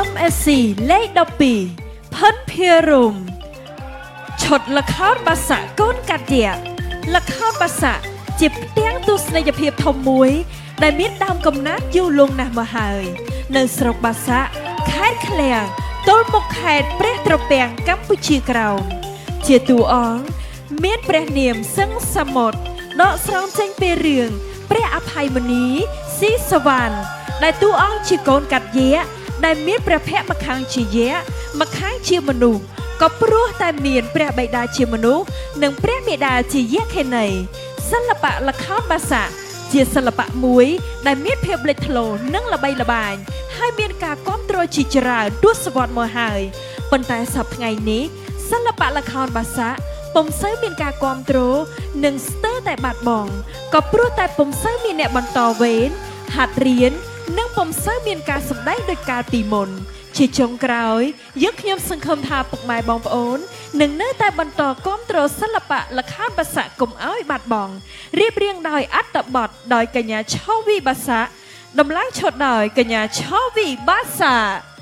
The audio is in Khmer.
MSC លេខ12ផិនភារុមឈុតល្ខោនបាសាក់កូនកាត់យៈល្ខោនបាសាក់ជាផ្ទាំងទស្សនីយភាពធំមួយ ដែលមានដើមកំណើតយូរលង់ណាស់មកហើយ នៅស្រុកបាសាក់ខេត្តឃ្លាំងទល់មុខខេត្តព្រះត្រពាំងកម្ពុជាក្រោមជាតួអង្គមានព្រះនាមសឹងសមុទ្រដកស្រង់ចេញពីរឿងព្រះអភ័យមុនីស៊ីសវណ្ណដែលតួអង្គជាកូនកាត់យៈដែលមានព្រះភ័ក្ត្រម្ខាងជាយៈម្ខាងជាមនុស្សក៏ព្រោះតែមានព្រះបិតាជាមនុស្សនិងព្រះមាតាជាយក្ខិនីសិល្បៈល្ខោនបាសាក់ជាសិល្បៈមួយដែលមានភាពលេចធ្លោនិងល្បីល្បាញហើយមានការគ្រប់គ្រងជាច្រើនទសវត្សរ៍មកហើយប៉ុន្តែសប្តាហ៍ថ្ងៃនេះសិល្បៈល្ខោនបាសាក់ពុំសូវមានការគ្រប់គ្រងនិងស្ទើរតែបាត់បង់ក៏ព្រោះតែពុំសូវមានអ្នកបន្តវេនហាត់រៀននិងពុំសូវមានការសម្ដែងដោយកាលពីមុន ជាចុងក្រោយយើងខ្ញុំសង្ឃឹមថាពុកម៉ែបងប្អូននឹងនៅតែបន្តគាំទ្រសិល្បៈល្ខោនបាសាក់កុំឲ្យបាត់បង់រៀបរៀងដោយអត្ថបទដោយកញ្ញាឆវីបាសាក់ដំឡើងឈុតដោយកញ្ញាឆវីបាសាក់។